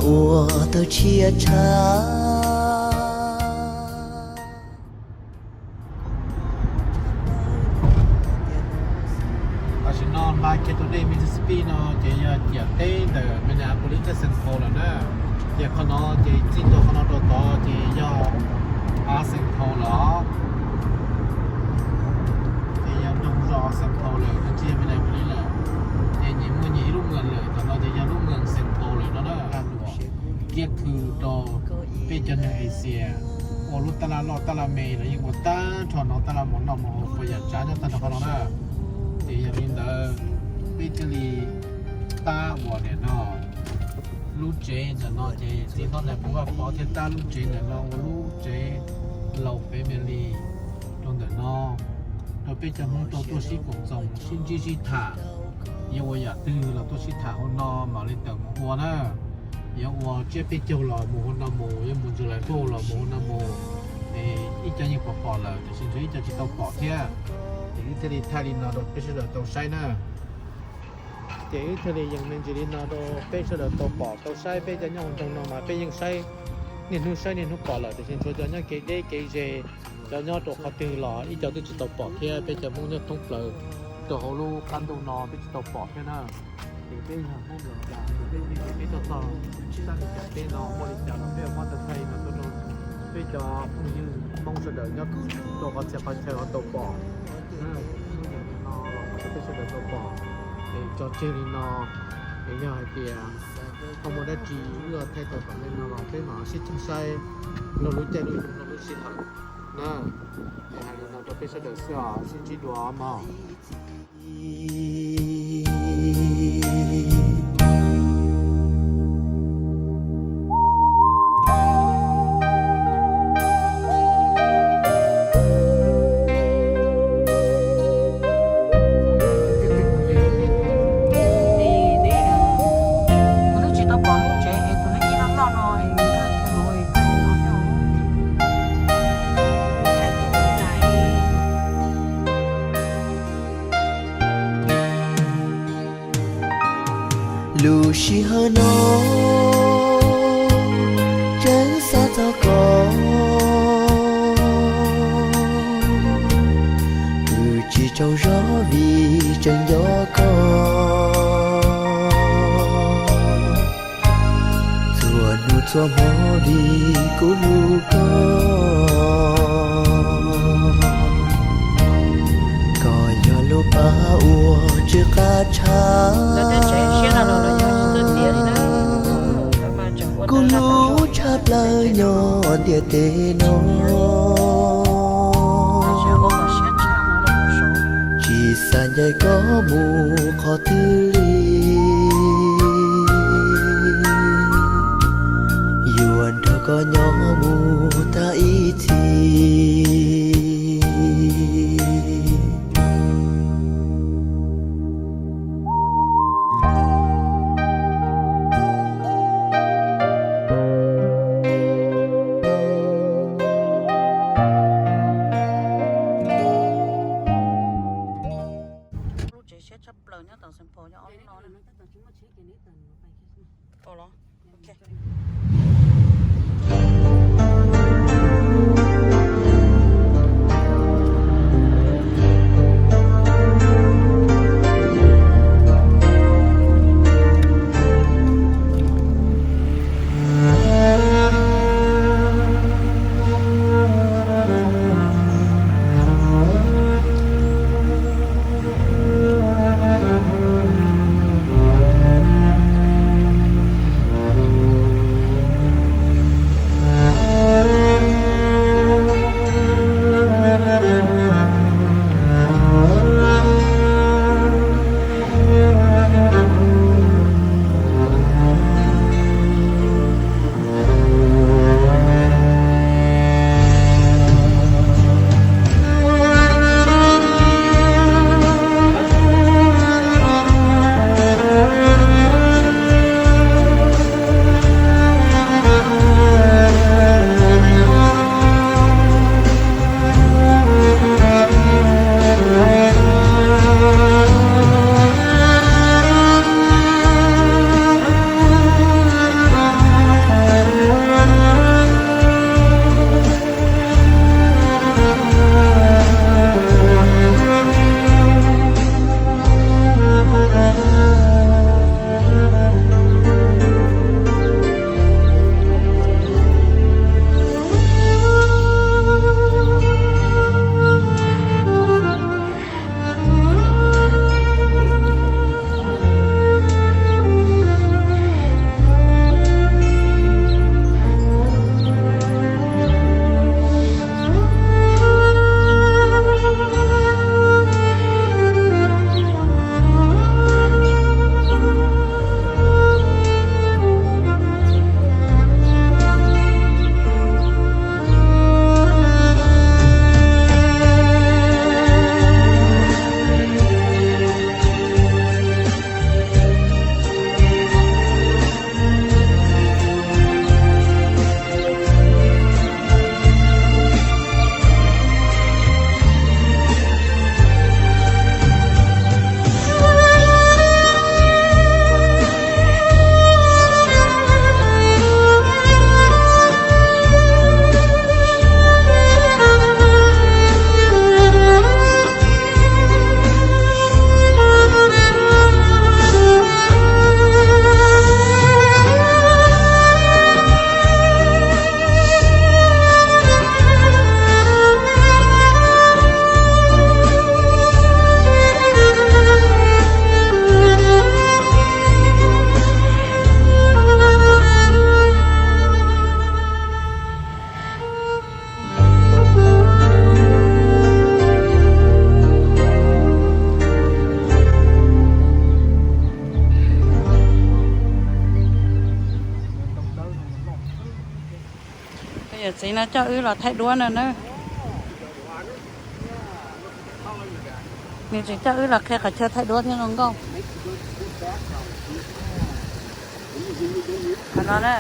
Ua tau tshiab tshaj. Tam sim no hla kiag rau nej Mississippi no ces yog ciam teb ntawm Minneapolis thiab Saint Paul lawm na. Ces qhov no ces txij ntua qhov no rau tod ces yog Saint Paul lawm os. Ces yog nroog zos Saint Paul lawm, tsis yog Minneapolis lawm. Ces nyias muaj nyias ib lub moos lawm, tam no ces yog lub moos Saint Paul lawm no na. Kiab khw rau peb cov neeg Asia ua lub tab laj loj tab laj me los yeej ua tag nrho no, tab laj mus noj mus haus puas yam tsav nyob tag nrho qhov no na. Ces yog li ntawd peb thiaj li tab uas nim no lub tsev ntawm no ces txiv hlob nais phoo Vaj Pov thiaj tab lub tsev ntawm no ua lub tsev laus family rau ntawm no, rau peb cov Hmoob tau tuaj sib koom txoos sib ntsib sib tham. Yuav ua yam twg los tuaj sib tham hauv no mam li tawm mus ua na. Yuav ua tsiab peb caug los mus hauv no mus, yuav mus ntsis lais npauj los mus hauv no mus. Es ib co yeej pom pom lawm, tiam sis ntshe ib co tsis tau pom thiab. Ces wb thiaj li thaij li no rau peb sawv daws tau saib na. Ces wb thiaj li yees me ntsis li no rau peb sawv daws tau pom tau saib. Peb cov nyob hauv nroog no mas peb yeej saib niaj hnub, saib niaj hnub pom lawm, tiam sis tshuav cov nyob kev deb kev ze, cov nyob rau qhov twg los ib co twb tsis tau pom thiab. Peb cov Hmoob nyob thoob plaws rau hauv lub qab ntuj no twb tsis tau pom thiab na. Ces peb yog Hmoob Meskas, peb tau txog sab li cas teb no muaj li cas los peb muab tau thaij no tuaj rau peb cov phooj ywg Hmoob sawv daws nyob rau qhov txhia qhov chaw uas tau pom. Lub yam no los rau peb sawv daws tau pom. Es tso tseg li no, es yog hais tias ho muaj dab tsi wb thaij tau tom ntej no los peb mam sib cog saib lub caij lub nyoog lub sij hawm na. Es hais li no rau peb sawv daws xwb os, sib ntsib dua mog. Lub sij hawm no tseem xav txog koj, twb tsis tsaug zog vim tseem nco koj. Txhua hnub txhua hmo vim kuv hlub koj. Koj yog lub paj uas tsis qab tshaj, kuv hlub tshaj plaws nyob ntiaj teb no. Tsis xav ncaim koj mus qhov twg li, yuav nrog koj nyob mus tag ib txhis. Lub tsev siab tshaj plaws nyob tom Xeev Phos nyob ob lub no. Los. Yawm txiv no coj wb los thaij duab no na. Nws tseem coj wb los qhia qhov chaw thaij duab thiab zoo nkauj. Qhov no na.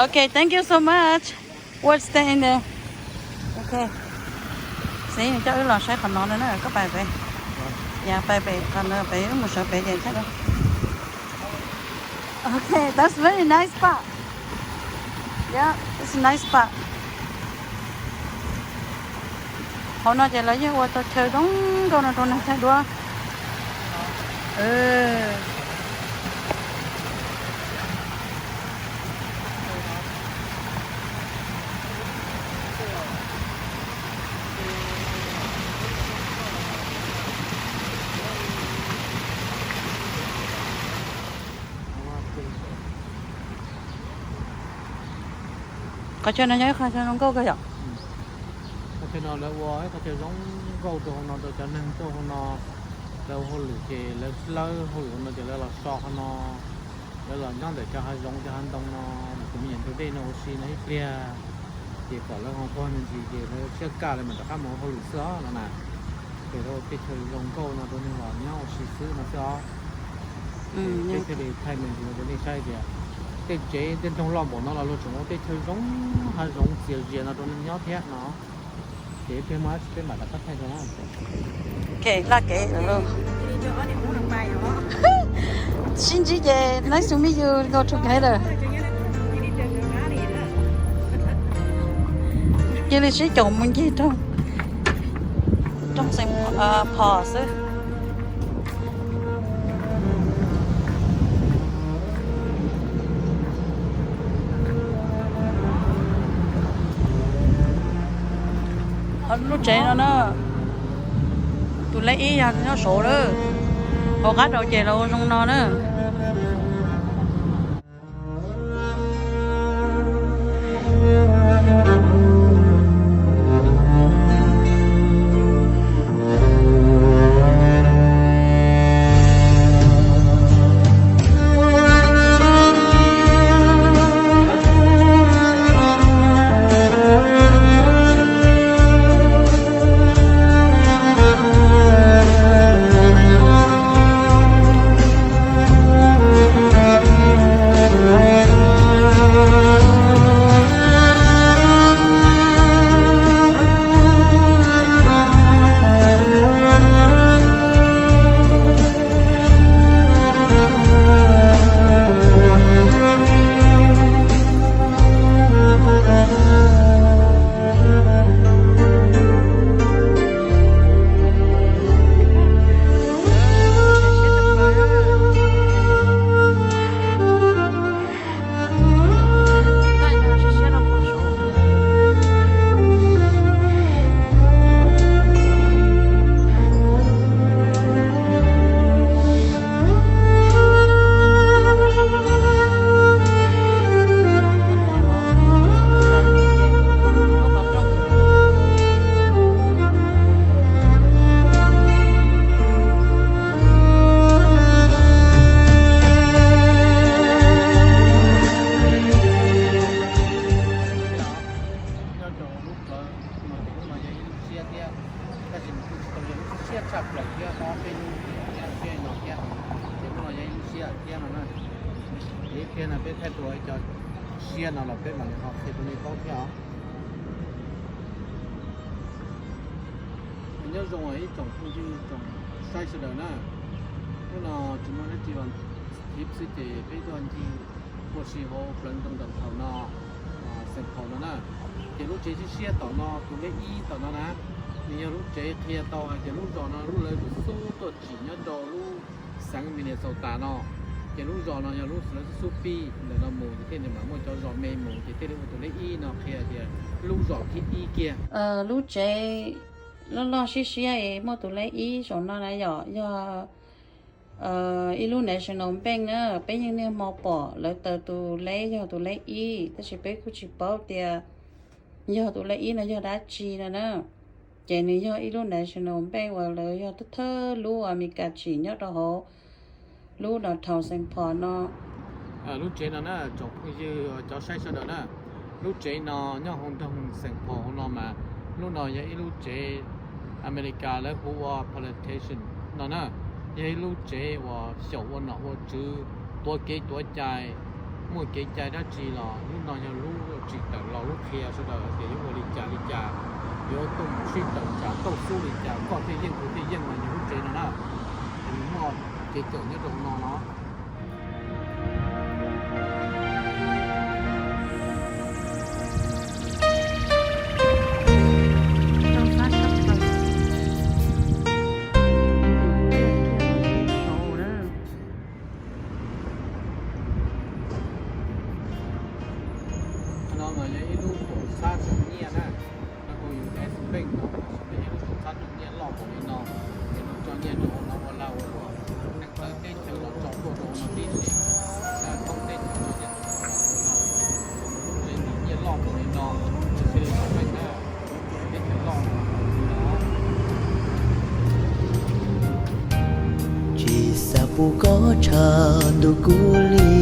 Okay, thank you so much. What's the in there? Okay. Txiv nws coj wb los saib qhov no na, koj pais pem. Yog pais pem qhov no, pem wb mus sawv pem ces thaij duab. Okay, that's very nice spot. Yeah, it's a nice spot. Hauv no ces lawv yeej ua tau chaw zoo nkauj no rau neeg thaij duab. Qhov chaw no yog ib qho chaw zoo nkauj kawg yom? Qhov chaw no lawv ua ib qho chaw zoo nkauj rau hauv no rau cov neeg tuaj hauv no, lawv ua hauj lwm ces lawv dawb hauj lwm no ces lawv los so hauv no, lawv los nyob ntawm cov hav zoov cov hav ntoo no, tus me nyuam ntug dej no ua si no ib pliag, ces kom lawv ho quag me ntsis ces lawv siab kaj lawv mam rov qab mus ua hauj lwm xwb os no na. Ces lawv ua tej chaw zoo nkauj no rau neeg los nyob ua si xwb no xwb os. Peb thiaj li thaij me ntsis rau nej saib tias tej tsev tej nroog loj npaum no los luag tseem ua tej chaw zoo hav zoov txias zias no rau neeg nyob thiab no. Ces ib pliag muaj dab tsi peb mam rov qab thaij rau na. Ok, laj kev lawm lauj. Sib ntsib ces nice to meet you, go together. Cia li sib caum mus ncig rau rooj Xeem Phos xwb. Lub tsev no na, tus lej ib yog nyob saud lawm, hauv qab rau ces los ua zoo no na. Nyob rau lub plawv no ces lub no yog ib lub siab thiab, tab sis nws kuj tsis tau yog lub siab tshaj plaws thiab, ob peb lub thiab, siab no thiab, ces lub no yog ib lub siab thiab no na. Ces ib pliag no peb thaij tua cov siab no los peb mam li ho qhia rau nej paub thiab os. Nyob zoo ib tsoom phooj ywg tsoom saib sawv daws na. Hnub no tsis muaj dab tsi los thib xwb ces peb tuaj ncig ua si hauv plawv ntoo downtown no, Xeem Phos no na. Ces lub tsev siab siab tom no, tus lej ib tom no na, nws yog lub tsev qhia tau hais tias lub zos no lub lawv xub xub tuaj tsim nyob rau lub xeev Minnesota no. Ces lub zos no yog lub lawv xub xub pib ntawm no mus ces thiaj li mam muaj cov zos me mus ces thiaj li ua tus lej ib no qhia tias lub zos thib ib kiag. Lub tsev loj loj siab siab es muaj tus lej ib saum no na yom, yog ib lub National Bank na, peb yeej niaj hmo pom lawv taws tus lej yog tus lej ib, tab sis peb kuj tsis paub tias yog tus lej ib no yog dab tsi no na. Ces nws yog ib lub National Bank uas lawv yog thawj thawj lub Amelikas tsim nyob rau hauv lub downtown Xeem Phos no. Lub tsev no na, tsoom phooj ywg cov saib sawv daws na, lub tsev no nyob hauv nroog Saint Paul hauv no mas, lub no yog ib lub tsev Amelikas lawv hu ua plantation no na, yog ib lub tsev uas xyaum ua nom ua tswv, tuav kev tuav cai, muaj kev cai dab tsi los lub no yog lub tsim tawm los lub qhia sawv daws tias yuav ua li cas li cas, yuav tuaj mus sib tawm tsam tauj xub li cas, koj thiaj yeej kuv thiaj yeej mas yog lub tsev no na, es nws muaj kev cawm nyob rau hauv no no. No mas yog ib lub koom txhab tsom nyiaj na, no hu U S Bank no, ib lub koom txhab tsom nyiaj loj npaum li no, ces nws tso nyiaj rau hauv no ua lag ua luam, neeg txawv teb chaws los tso tuaj rau hauv no tib si, thoob teb chaws tso nyiaj rau hauv no ua lag ua luam, ces nws nyiaj loj npaum li no, tsis xws li tsom peej na, teb chaws loj no. Tsis xav pub koj tshav ntuj kuv li,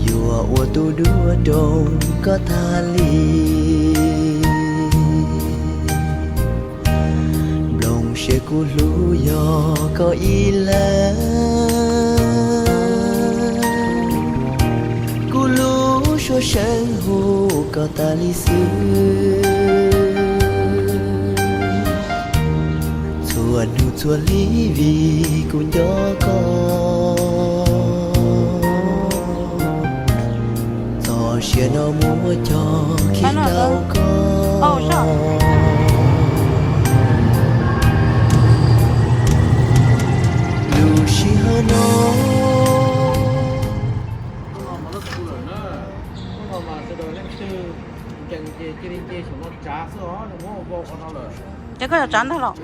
yuav ua tus duab rau koj tag li. Nplooj siab kuv hlub yog koj ib leeg, kuv lub suab seev hu koj tas li xwb. Txhua hnub txhua hli vim kuv nco koj, txoj sia no muab cog khi rau koj. Lub sij hawm no. Ces koj yuav tsav ntag los?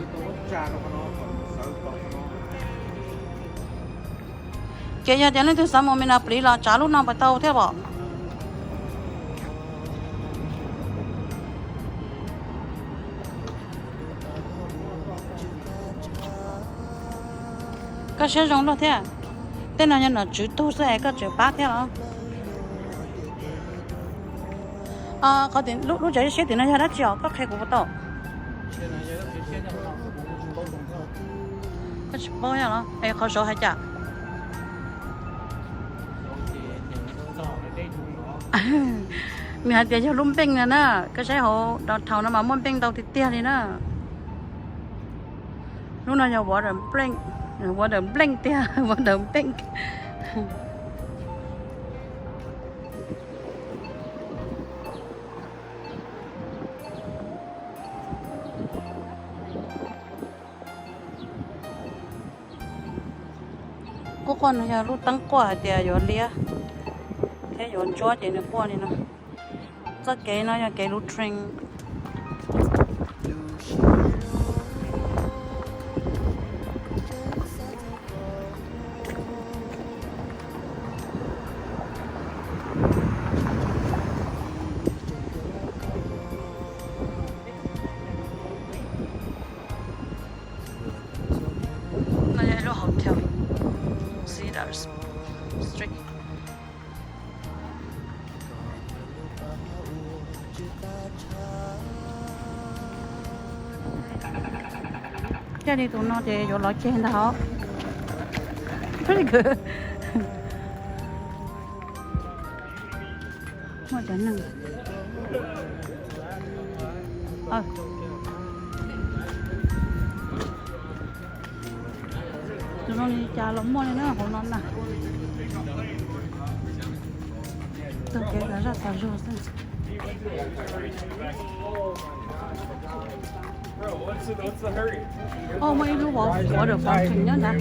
Ces yog tias leej twg xav mus Minneapolis los tsav lub no puas tau thiab pom? Koj siab zoo luaj thiab. Tej no yog nom tswv tug xwb es koj tseem pab thiab los? Qhov lub tsev siab tim no yog dab tsi os, koj qhia kuv puas tau? Koj tsis paub yog los? Es qhov saud hais cas? Nws hais tias yog lub npeej no na, koj saib hauv downtown no mas muaj npeej ntau tiag tiag li na. Lub no yog water npeej, water npeej tiag, water npeej. Quaj quaj no yog lub teeb quaj hais tias yuav liab thiab yuav ntsuab ces nws quaj li no. Txoj kev no yog kev lub train. No yog ib lub hotel, Cedar Street. Thiaj li tus no ces yuav lov ceg ntag os. Pretty good. Muaj cov neeg. Tus no li cas los muaj li na hauv no na. Tag kev tas zaj tas zog xwb. Muaj ib lub water fountain nyob ntawd.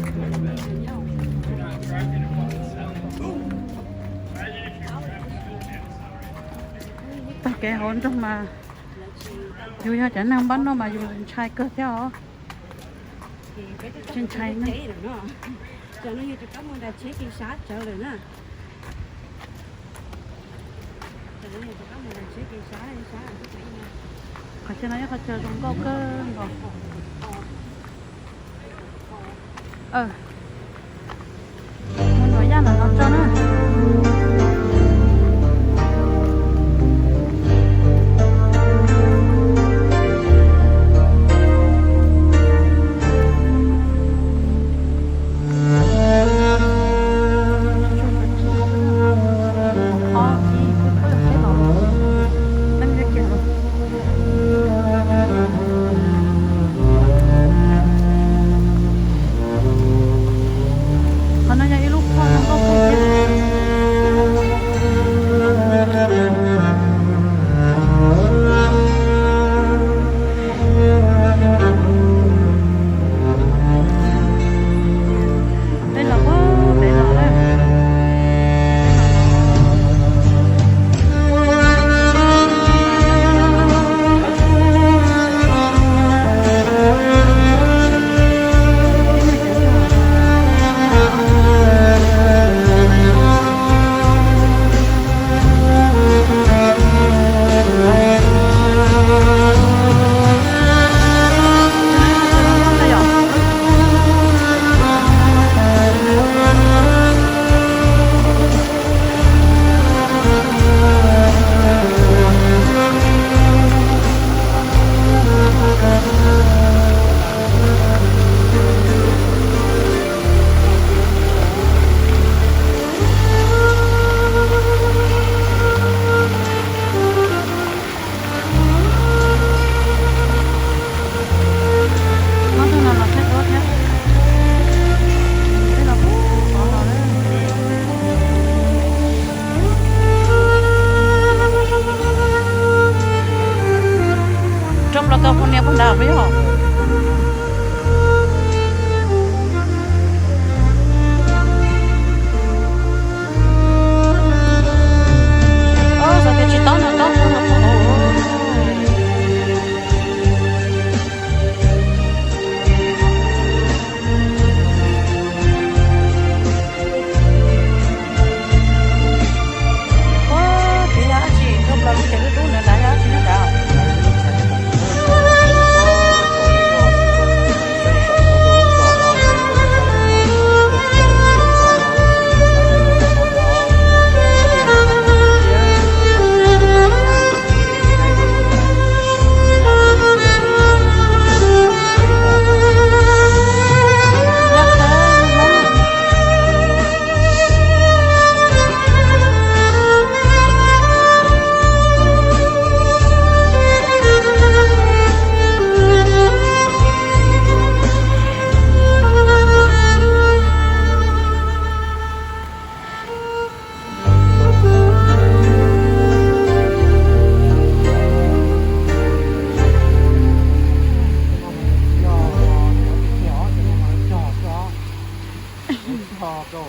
Tag kev hauv nroog mas yus yog cov neeg npab noj mas yus ntshai kawg thiab os. Tsis ntshai na. Qhov chaw no yog qhov chaw zoo nkauj kawg nkaus.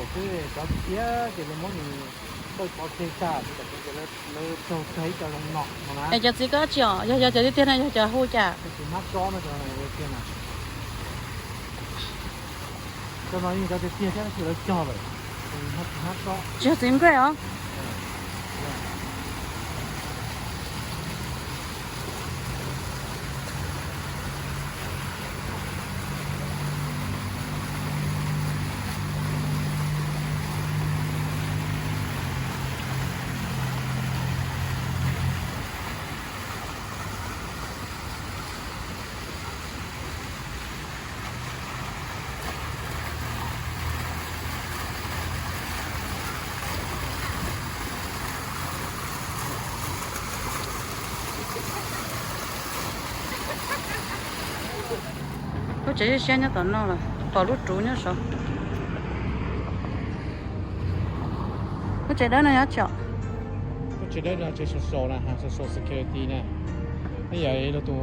Xwb cov tiag tiag ces lawv muab nws tawj pov tseg tag, lawv raug tseg ib co zoo no no na. Es cov txiv koj tsis os, yog yog cov tiag tiag no yog cov hu cas? Cov txiv hmab sob no, cov tiag tiag na. Cov no yeej cov tiag tiag thiab, tab sis lawv cog lawm, tsis yog txiv nplej os. Lub tsev siab siab nyob tom no lawm, pom lub ruv nyob saud. Lub tsev dawb no yog tsi? Lub tsev dawb no tsev social na, social security na. Yog tus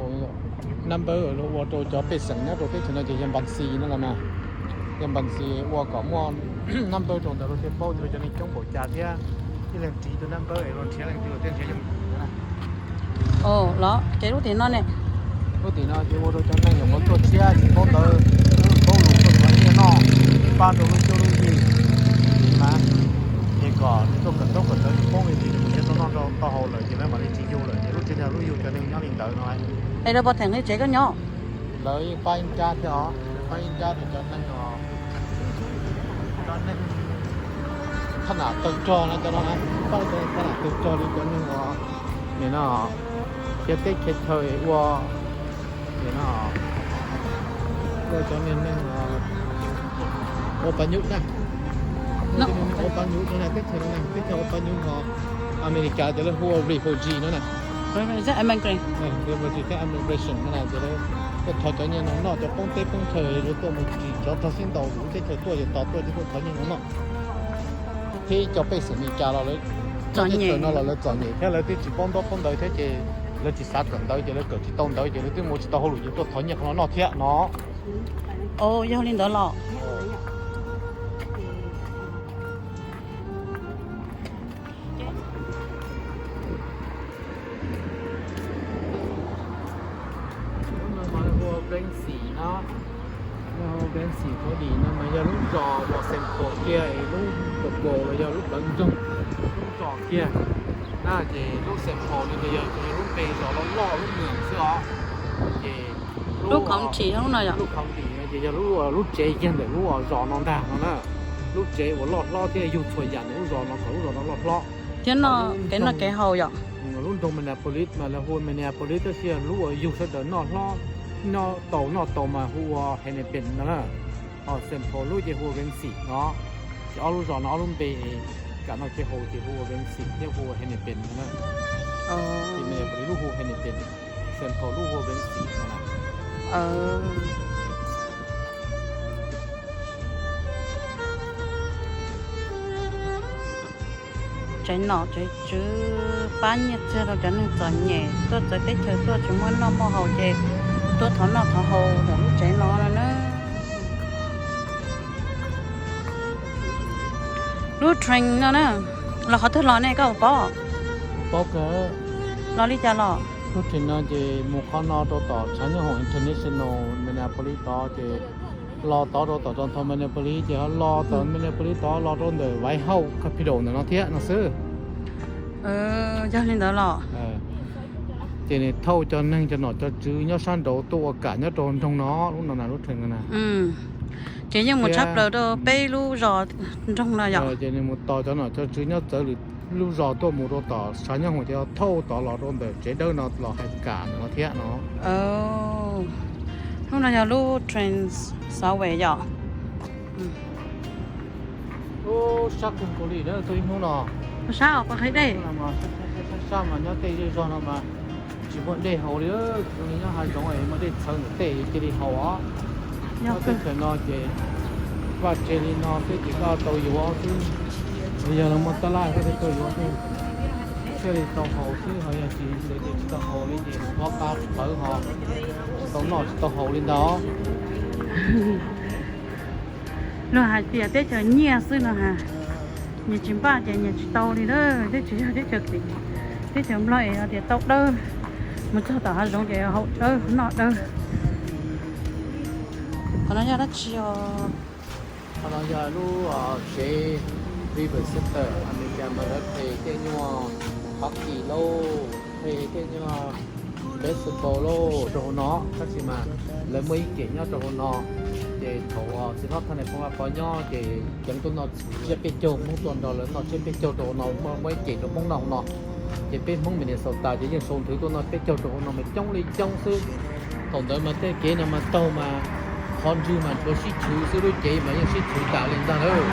number los ua rau cov pej xeem nyob rau teb chaws no ces yog npanxi no los mas, yog npanxi ua kom muaj number rau ntawd lawv thiaj paub tias cov neeg coob npaum cas thiab ib leeg ris tus number es luag nrhiav leej twg los thiaj nrhiav yooj yim na. Ov, los ces lub tim no ne? Lub tim no ces ua rau cov neeg nyuam qhuav tuaj tshiab tsis paub ntawv, paub lus tuaj thov nyiaj noj, pab rau lub cuab lub yig mas, ces kom nws tuaj kawm ntaub kawm ntawv tsis paub me ntsis, nws mus nrhiav tau noj tau haus lawm ces lawv mam li tsis yug lawm, ces lub tsev no lub yug cov neeg nyob li ntawd no. Es lawv puas theem li tsev koj nyob? Lawv yeej pab ib nrab thiab os, pab ib nrab rau cov neeg os, cov neeg thab nam tawg rog no, cov no na, pab cov neeg thab nam tawg rog li cov neeg os, nim no khiav teb khiav chaw ua, nim no ua cov niag neeg ua paj nyub na, ua paj nyub no na, teb chaws no na, teb chaws ua paj nyub ho Amelikas ces lawv hu ua refugee no na. Refugee thiab immigration no na, ces lawv tuaj thov cov nyiaj no noj, cov poob teb poob chaw lawv tuaj mus tsis tsov rog xib ntaus lub teb chaws tuaj ces tos tuaj ces tuaj thov nyiaj no noj. Thiab ib co pej xeem Amelikas los lawv teb chaws no los lawv txom nyem thiab lawv twb tsis paub ntaub paub ntawv thiab ces lawv tsis xav kawm ntawv ces lawv kawm tsis tau ntawv ces lawv twb mus tsis tau hauj lwm ces tuaj thov nyiaj qhov no noj thiab no. Ov, yog li ntawd los. Lub no mas hu ua Valencia no, hu ua Valencia City no mas yog lub zos uas central kiag es lub Pueblo los yog lub plawv nroog, lub zos kiag na. Ces lub central no ces yog lub npe zos loj loj lub moos xwb os. Ces lub county no ces yog lub, lub tsev kiag ntawm lub zos no ntag no na. Lub tsev uas loj hlob thiab yug txhua yam ntawm lub zos no kom lub zos no loj hlob. Thiab noj kev noj kev haus yom. Lub nroog Minneapolis mas lawv hu Minneapolis tab sis yog lub uas yug sawv daws noj hlob, noj tau noj tau mas hu ua Hennepin no na. Ho central lub ces hu ua Valencia no. Ces ob lub zos no ob lub npe kam noj kev haus ces hu ua Valencia thiab hu ua Hennepin no na. Ces Minneapolis lub hu Hennepin, central lub hu ua Valencia no na. Tsev nom tsev tswv pab nyiaj txiag rau cov neeg txom nyem tuaj txawv teb chaws tuaj tsis muaj noj muaj haus ces tuaj thov noj thov haus ntawm lub tsev no no na. Lub train no na, los qhov twg los ne koj puas paub? Paub kawg. Los li cas los? Lub train no ces mus qhov no rau tom tshav nyooj hoom International Minneapolis tod ces los tod rau tom downtown Minneapolis ces ho los tom Minneapolis tod los rau ntawm White House Capitol ntawm no thiab no xwb. Yog li ntawd los. Ces nws thauj cov neeg cov nom cov tswv nyob sab nraud tuaj ua kam nyob rau nroog no, lub no na, lub train no na. Ces yeej mus tshaj plaws rau peb lub zos nroog no yom. Ces nws mus tos cov nom cov tswv nyob txawv lwm lub zos tuaj mus rau tom tshav nyooj hoom ces thauj tod los rau ntawm tsev dawb no los hais kam no thiab no. Lub no yog lub train subway yom. Lub sab koog kaus lim na, txog ib hnub no. Sab os, puas qhib dej? Sab mas nyob tej zej zog no mas tsis muaj dej haus li, zoo li nyob hav zoov es muaj dej txhawv ntawm tej cia li haus os. Nyob teb chaws no ces vaj tse li no xwb ces koj tau yuav xwb. Yog los muaj tab laj koj thiaj tau yuav xwb, thiaj li tau haus xwb, ho yog tsis ntawd ces tsis tau haus li ces mob qab plawv ho tsis tau noj tsis tau haus li ntawd. Luag hais tias teb chaws nyiaj xwb no ha, nyias tsis npaj ces nyias tsis tau li na. Teb chaws yog teb chaws, teb chaws Nplog es tias tau dawb, mus txog tom hav zoov ces haus dawb noj dawb. Qhov no yog dab tsi os? Qhov no yog lub tsev River Center, Amelikas mas lawv phem tej nyuag hockey lauj, phem tej nyuag baseball lauj rau hauv no, tab sis mas lawv muaj ib kem nyob rau hauv no. Ces thaum txiv hlob thaj nais phoo Vaj Pov nyob ces ceev tuaj noj tsiab peb caug, Hmoob tuaj nrog lawv noj tsiab peb caug rau hauv no, muaj ib kem rau Hmoob noj hauv no. Ces peb Hmoob Minnesota ces yeej sau nthwv tuaj noj peb caug rau hauv no mas coob li coob xwb. Thaum ntawd mas tej kev no mas taug mas qhov ntswg mas tshuav sib chwv xwb, lub cev mas yeej sib chwv tas li ntag lawm.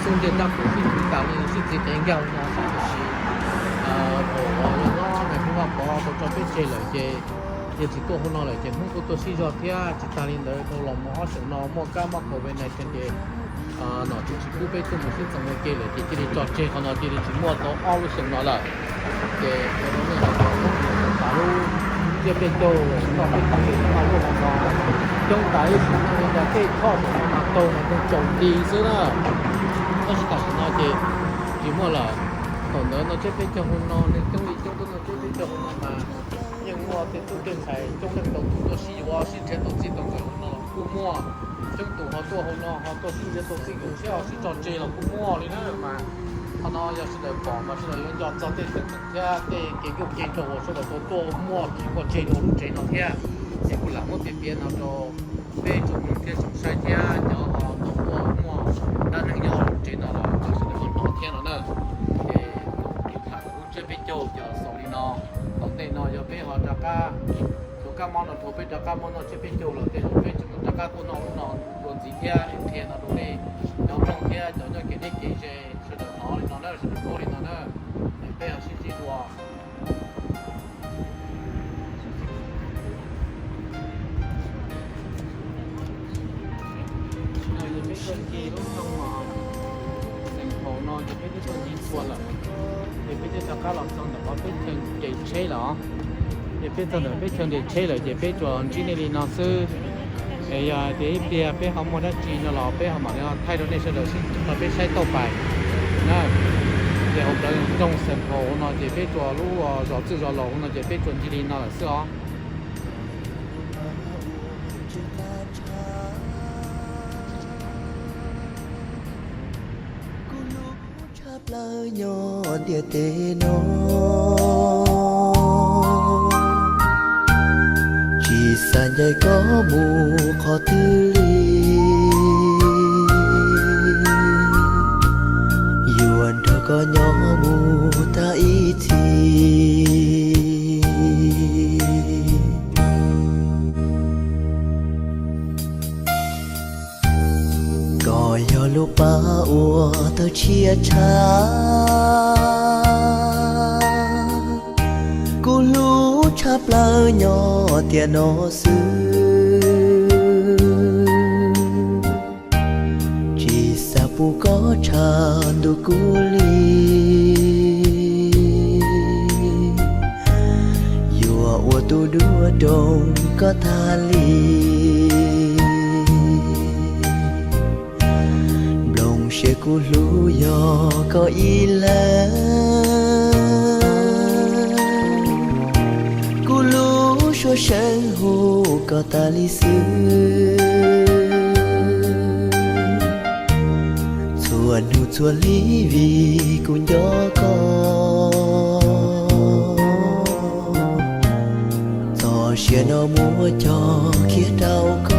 Xub ntiag tab kuv sib chwv tas li, sib txiv qev nkag no xwb, tiam sis thaum uas yawg hlob nais phoo Vaj Pov tau tso peb tseg lawm ces yawg tsis tuaj hauv no lawm ces Hmoob kuj tuaj sib zog thiab. Tsis tas li ntawd dhau los mus ob xyoos no muaj kab mob covid nineteen ces nom tswv tsis pub peb tuaj mus sib txoos ua ke lawm ces cia li tso tseg qhov no, cia li tsis muaj tau ob lub xyoo no lawm. Ces ua rau nej los tau lub tsiab peb caug noj peb caug no lub hauv no coob tas ib sim neej li cas, tej choj xyoo no mas taug mas yeej caum nti xwb na. Tab sis tam sim no ces tsis muaj lawm. Thaum ntawd noj tsiab peb caug hauv no neeg coob li coob tuaj noj tsiab peb caug hauv no mas yeej muaj tej tub tej ntxhais coob leej ntau tus tuaj sib yuav sib nrhiav tau txij tau nkawm hauv no los kuj muaj. Coob tus ho tuaj hauv no ho tuaj sib nrhiav tau txij nkawm thiab ho sib tso tseg los kuj muaj li na. Mas qhov no yog sawv daws pom mas sawv daws yuav nco txog tej teeb meem thiab tej kev ncauj kev nraug uas sawv daws tau tuaj muaj kev ua tseg rau lub tsev no thiab. Ces kuj lam muab piav piav no rau peb tsoom mloog thiab tsoom saib thiab cov ho tau tuaj muaj dab neeg nyob hauv lub tsev no los kom sawv daws ho hnov thiab no na. Ces tham lub tsiab peb caug ces xaus li no. Tom ntej no yog peb ho rov qab, tus kab mob no rau peb rov qab muab noj tsiab peb caug los tej zaum peb tseem rov qab tuaj noj lub no dua ntxiv thiab qhia no rau nej cov mloog thiab cov nyob kev deb kev ze sawv daws hnov li no na, sawv daws paub li no na. Es peb ho sib ntsib dua. Yog peb tuaj ncig lub xyoo xeem Phaum no ces peb twb tuaj ncig txhua lawm, ces peb twb rov qab los txog ntawm qhov peb chaw nres tsheb lawm os. Ces peb txog ntawm peb chaw nres tsheb lawm ces peb tsuas ntsib nej li no xwb. Es yog hais tias ib pliag peb ho muaj dab tsi no los peb ho mam li thaij rau nej sawv daws sib, peb saib tauj pais na. Ces hauv plawv nroog xeem Phaum no ces peb tsuas lub zos txwj zos laus no ces peb tsuas ntsib li no lawm xwb os. Kuv hlub tshaj plaws nyob ntiaj teb no, tsis xav ncaim koj mus qhov twg li. Yuav nrog koj nyob mus tag ib txhis. Koj yog lub pab uas tawg tshiab tshaj, kuv hlub tshaj plaws nyob tiam no xwb. Tsis xav pub koj tshav ntuj kuv li, yuav ua tus duab rau koj tag li. Nplooj siab kuv hlub yog koj ib leeg, kuv lub suab seeb hu koj tas li xwb. Txhua hnub txhua hli vim kuv nco koj, txoj sia no muab cog khiav rau koj.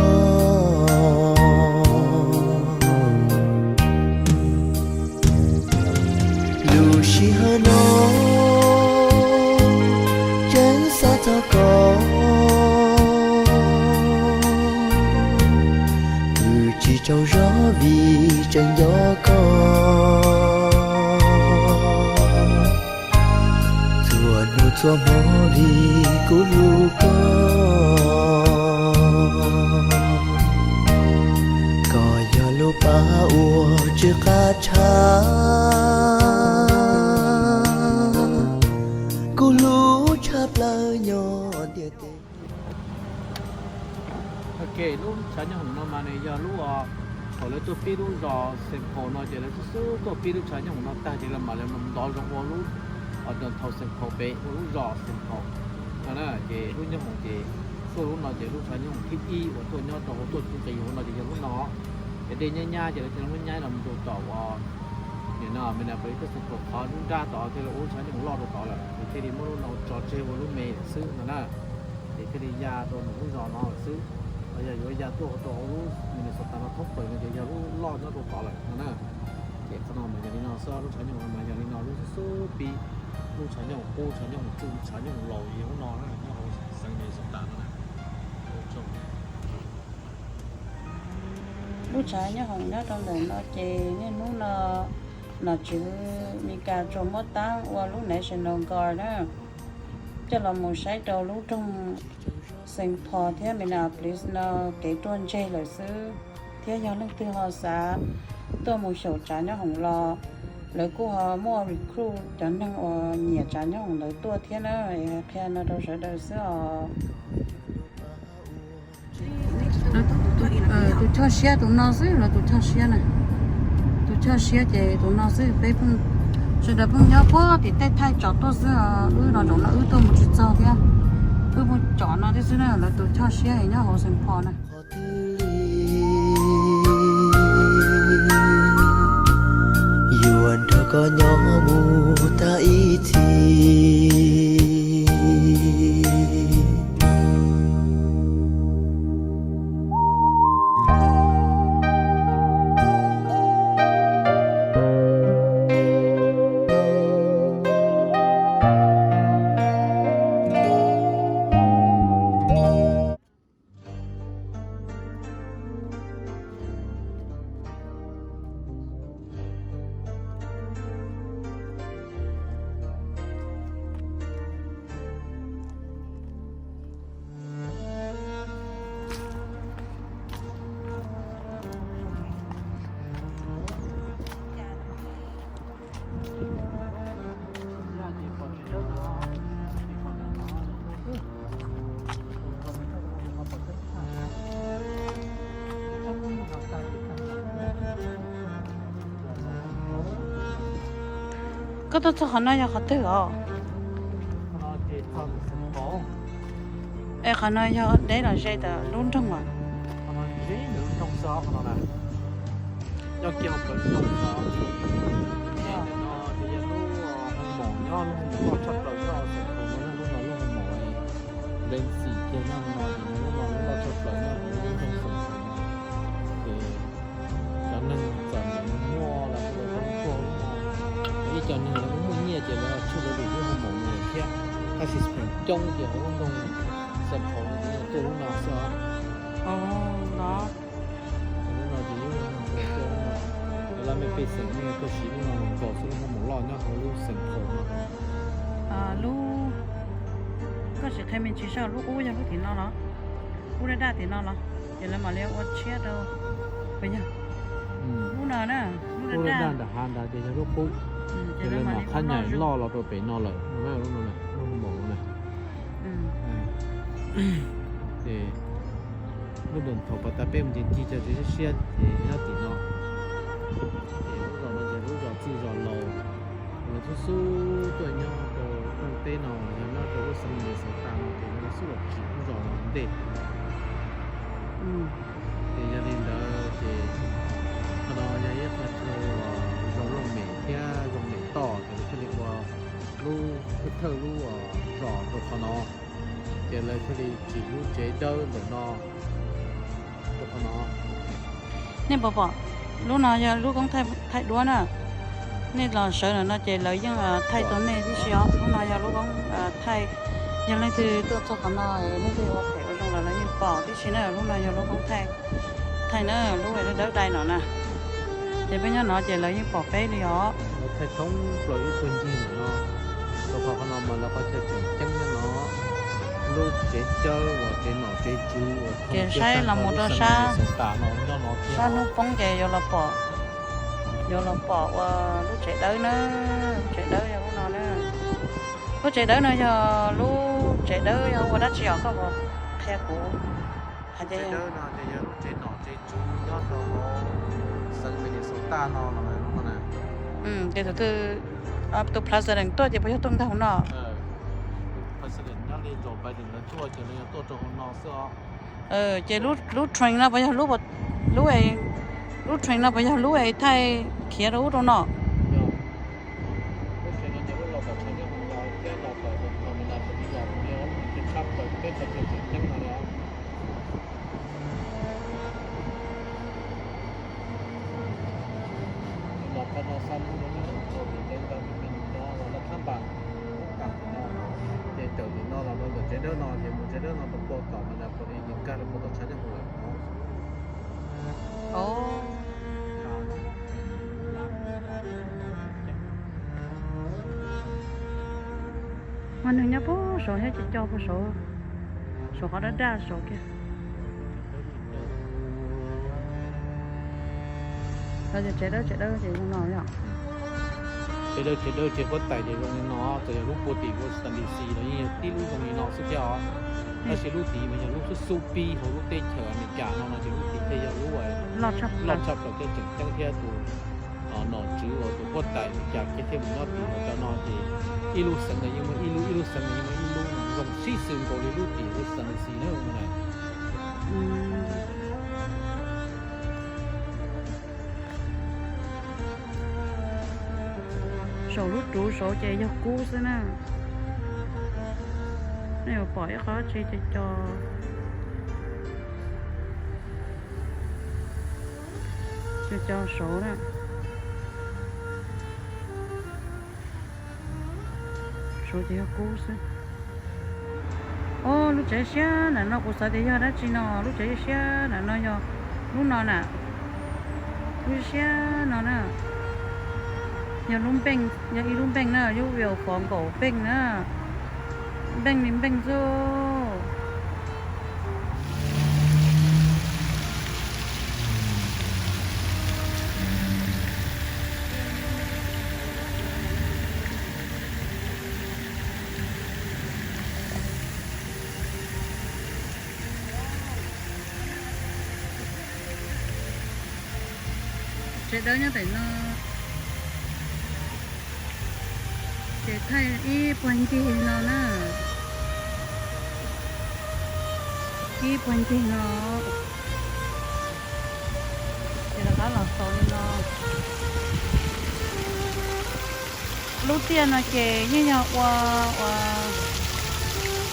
Lub sij hawm no tseem xav txog koj, kwv tsis tsaug zog vim tseem nco koj. Txhua hnub txhua hmo vim kuv hlub koj. Koj yog lub pab uas tsw qab tshaj, kuv hlub tshaj plaws nyob ntiaj teb. Ok, lub tshav nyob hoom no mas nws yog lub, Thaum lawv tuaj pib lub zos Saint Paul no ces lawv xub xub tuaj pib lub tshav nyooj no tag ces lawv mam li mus ntov zoo ua lub, o, downtown Saint Paul pem ua lub zos Saint Paul no na. Ces lub nyooj hoom ces tuaj lub no ces lub tshav nyooj hoom thib ib uas tuaj nyob rau hauv tuaj tsis nqis hauv no ces yog lub no. Ces dej nyab nyab ces lawv thiaj li muab nyaib los mus rau tom uas nim no Minneapolis tuaj Saint Paul qhov lub nrab tod thiaj li ua lub tshav nyooj hoom loj rau tod lawm, ces thiaj li muab lub no tso tseg ua lub me lawm xwb no na. Ces thiaj li ya rau nws lub zos no lawm xwb. Los yog yuav ya tuaj rau hauv lub Minnesota no thoob plaws no ces yog lub loj nyob rau tod lawm no na. Ces qhov no mas yog li no xwb, lub tshav nyooj no mas yog li no, lub xub xub pib, lub tshav nyooj hoom qub, tshav nyooj hoom txwj, tshav nyooj hoom laus yog lub no na, nyob hauv xeev Minnesota no na. Lub tshav nyooj hoom nyob rau ntawm no ces niaj hnub no nom tswv Meskas tsuas muab taab ua lub National Guard na, coj los mus saib rau lub nroog Saint Paul thiab Minneapolis no kev ruaj ntseg lawm xwb. Thiab yog leej twg ho xav tuaj mus xyaum tsav nyob hoom los lawv kuj ho muaj recruit cov neeg uas nyiam tsav nyob hoom ntawd tuaj thiab na. Qhia no rau sawv daws xwb os. Tus choj siab tus no xwb, lawv tus choj siab na. Tus choj siab ces tus no xwb, peb sawv daws pheej nyob puag tim tej thaij tsom tuaj xwb, wb no zaum no wb tuaj mus tsis txog thiab, wb pheej tsom no thiab xwb na, lawv tus choj siab nyob hauv Saint Paul na. Yuav nrog koj nyob mus tag ib txhis. Koj tuaj txog qhov no yog qhov twg os? Es qhov no yog deb los ze ntawm lub nroog as? Nyob kiag hauv plawv nroog no, no ces yog lub hoo maum nyob, lub hoo maum loj tshaj plaws nyob Xeem Khaus no, lub no lub hoo maum Legacy kiag nyob no, lub no lub loj tshaj plaws nyob lub nroog Xeem Khaus no. Ces cov neeg txom nyem muaj los lawv tuaj lub no, ib co neeg lawv muaj nyiaj ces lawv tshuaj lawv lwm lub hoo maum no lawm thiab. Tab sis pheem coob ces hauv lub nroog Xeem Khaus no ces tuaj lub no xwb os. Lub no ces yeej tuaj lub no, cov laj mej pej xeem yeej tuaj siv lub no nkaus xwb, lub hoo maum loj nyob hauv lub Xeem Khaus no. Lub, koj sim qhia me ntsis saib, lub qub yog lub tim no los? Qub daj daj tim no los? Ces lawv mam li ua tshiab rau, puas yog? Lub no na, lub daj daj nram hav ntawd ces yog lub qub, ces lawv mam qhab nyaim loj los rau pem no lawm, lub no, lub hoo maum no. Ces lub downtown pas tas peb mus ces ncig cov tsev siab siab ces nyob tim no. Ces lub zos no ces lub zos txwj zos laus uas lawv xub xub tuaj nyob rau rooj teb no, yog nyob rau lub xeev Minnesota no ces lawv xub los tsim lub zos no ua ntej. Ces yog li ntawd ces qhov no yog ib qho chaw uas zoo looj mem thiab zoo mem toj, ces lawv thiaj li ua lub thawj thawj lub zos rau qhov no, ces lawv thiaj li tsim lub tsev dawb ntawm no rau qhov no. Nej puas pom, lub no yog lub koob thaij duab na. Nej los sawv ntawm no ces lawv yeej thaij rau nej tib si os. Lub no yog lub koob thaij, yog leej twg tuaj txog qhov no, leej twg ua phem ua zoo los lawv yeej pom tib si na. Lub no yog lub koob thaij, thaij na, lub dawb dai no na. Ces peb nyob no ces lawv yeej pom peb li os. Lawv thaij thoob plaws ib tug ncig ntawm no, rau qhov qhov no mas lawv qhov chaw tseem ceeb nyob no, lub tsev dawb uas tsev nom tsev tswv uas ces saib los mus rau sab, sab hnub poob ces yuav los pom, yuav los pom ua lub tsev dawb na. Lub tsev dawb yog lub no na. Lub tsev dawb no yog lub tsev dawb yog ua dab tsi os, koj puas qhia kuv? Tsev dawb no ces yog lub tsev nom tsev tswv nyob rau hauv Tag no los lub no na. Ces tus twg, tus president tuaj ces puas yog tuaj nkag hauv no? Tus president nyob li Joe Biden lawv tuaj ces lawv yog tuaj rau hauv no xwb os. Ces lub train no puas yog lub, lub, lub train no puas yog lub es thaij khiav rau ub rau no? Lub train no ces lub los tom tshav nyob hauv los thiab los tom tus Florida Police los tus li os, ces tshaj plaws peb qhov chaw tseem ceeb no li os. Los qhov no xa mus rau nyob rau tim Denver, Colorado los lawv thab npas, ces tawm tim no los rau ntawm tsev dawb no ces mus tsev dawb no rau puag tom Minneapolis ces nkag rau puag tom tshav nyob hauv lawm no. Muaj neeg nyob puag saud thiab, ces coj puag saud, saum qhov daj daj saud kiag. Tsev dawb, tsev dawb ces zoo no yom. Tsev dawb, tsev dawb, tsev huab tais ces zoo li no, txawm yog lub puag tim Washington D C los yeej yog tib lub zoo li no xwb thiab os. Tab sis lub tid mas yog lub xub xub pib hauv lub teb chaws Amelikas no no ces lub tid thiaj yog lub loj tshaj plaws thiab tseem ceeb thiab tus nom tswv uas tus huab tais Amelikas kiag thiaj mus nyob tid. Hos cov no ces ib lub xeev ntawd yeej muaj ib lub, ib lub xeev ntawd yeej muaj ib lub, zoo sib xws nkaus li lub tim Washington D C na. Saum lub ruv saud ces yog kub xwb na. Nej yuav pom ib qho tsi ces co, co saud na. Saud ces yog kub xwb. Ob, lub tsev siab nram no kuv xav tias yog dab tsi no, lub tsev siab nram no yog lub no na. Lub siab no na, yog lub npeej, yog ib lub npeej na, lub view fov nkaus npeej na, npeej li npeej xwb. Tsev dawb nyob pem no, ces thaij ib puag ncig no na, ib puag ncig no, ces rov qab los xaus li no. Lub tiaj no ces yeej yog ua, ua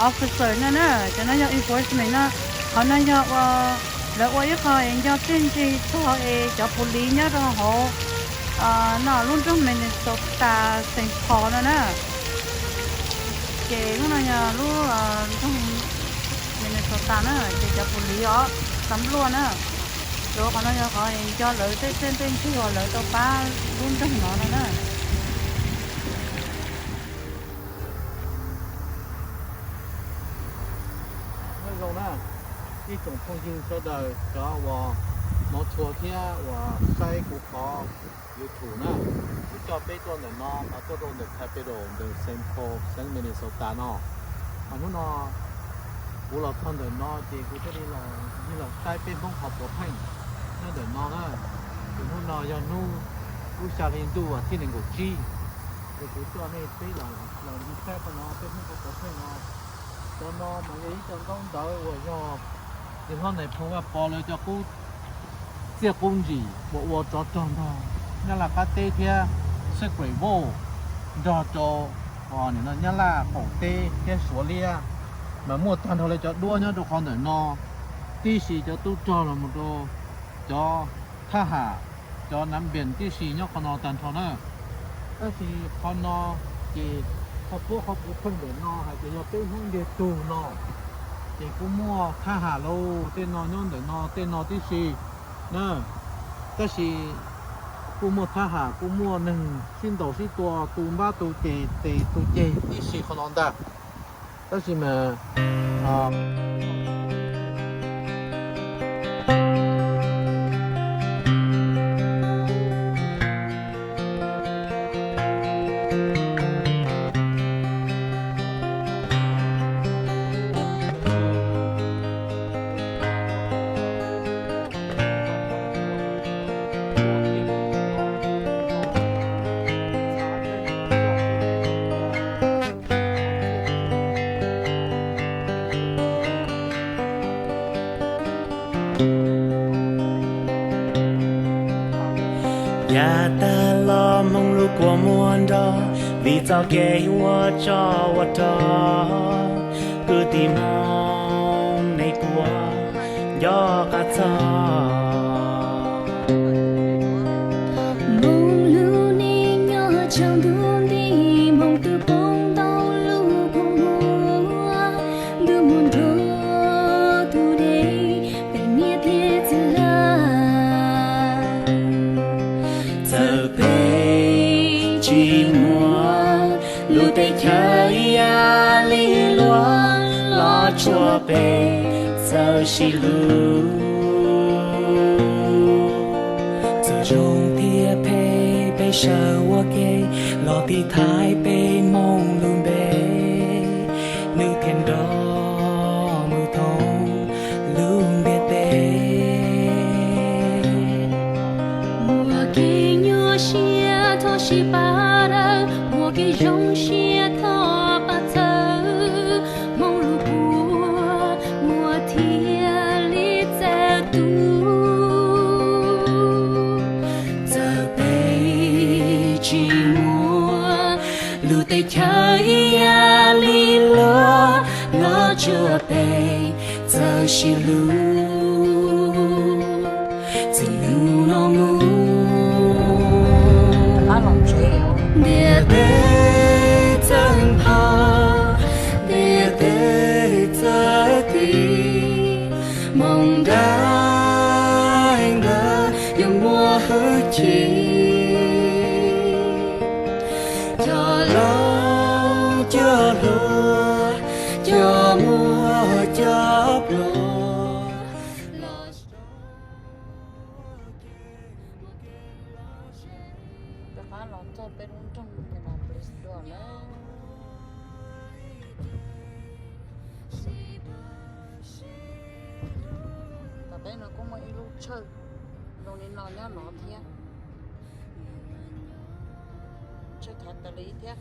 officer no na, cov no yog enforcement no, qhov no yog ua, lawv ua ib qho es nco txiaj ntsig txog es cov police nyob rau hauv no lub nroog Minnesota Saint Paul no na. Ces lub no yog lub nroog Minnesota na, ces cov police os, xav npluaj na. Ces qhov no yog qhov es nco lawv tej txiaj tej ntsig uas lawv tau pab lub nroog no no na. Nyob zoo na, ib tsoom phooj ywg sawv daws, cov uas hnov tshua thiab uas saib kuv qhov YouTube na, kuv coj peb tuaj ntawm no mas tuaj rau ntawm Capitol ntawm Saint Paul xeev Minnesota no. Mas hnub no kuv los txog ntawm no ces kuv thiaj li los, los saib peb Hmoob qhov puav pheej nyob ntawm no na. Ces hnub no yog hnub lub xya hli ntuj vas thib nees nkaum tsib, ces kuv coj nej peb los, los ncig saib qhov no peb Hmoob qhov puav pheej no. Cov no mas yog ib co ntaub ntawv uas yog yawg hlob Nais Phoo Vaj Pov lawv cov qub txiaj qub ntsim uas ua tsov rog nrog Nyab Laj qab teb thiab Secret Vote nrog rau Nyab Laj qaum teb thiab Suav liab, mas muaj tag nrho lawv cov duab nyob rau qhov ntawm no, tib si cov tub rog los mus rau cov thab ham, cov nav npees tib si nyob qhov no tag nrho na. Tab sis qhov no ces qhov puab qhov puav pheej ntawm no hais tias yog peb Hmoob ntiag tug no, ces kuj muaj thab ham lauj, tej no nyob ntawm no, tej no tib si na. Tab sis kuj muaj thab ham, kuj muaj neeg sib ntaus sib tua, tu npab tu ceg, tes tu ceg tib si qhov no ntag. Tab sis mas nrog, vim txoj kev ua tsov ua rog, kwv tij Hmoob nej puas nco qab txog. Hmoob lub neej nyob tsaus ntuj nti, Hmoob twb poob ntau lub kua muag, ntuj muag nrog tus dej, peb niam thiab txiv lawm. Txawm peb tsis muaj lub teb chaws ib yam li luag, los tsuas peb txawj sib hlub. Txawm zoo thiab phem peb sawv ua ke, los tiv thaiv peb Hmoob lub npe, nws thiaj nrog mus thoob lub ntiaj teb. Muaj kev nyuaj siab thov sib pab daws, muaj kev zoo siab thov pab txhawb, Hmoob lub kua muag thiaj li txawv tus. Txawm peb tsis muaj lub teb chaws ib yam li luag, los tsuas peb txawj sib hlub. Txij hnub no mus, ntiaj teb txawj npog, ntiaj teb txawj tiv, Hmoob Nraim Npawg yuav muaj hwj chim. Cov laus cov hluas, cov muaj cov pluag, los rov qab los txog peb lub nroog Minneapolis dua lawm. Tom peb no kuj muaj ib lub tsawg zoo li no nyob no thiab. Tsawg thaiv tas li thiab.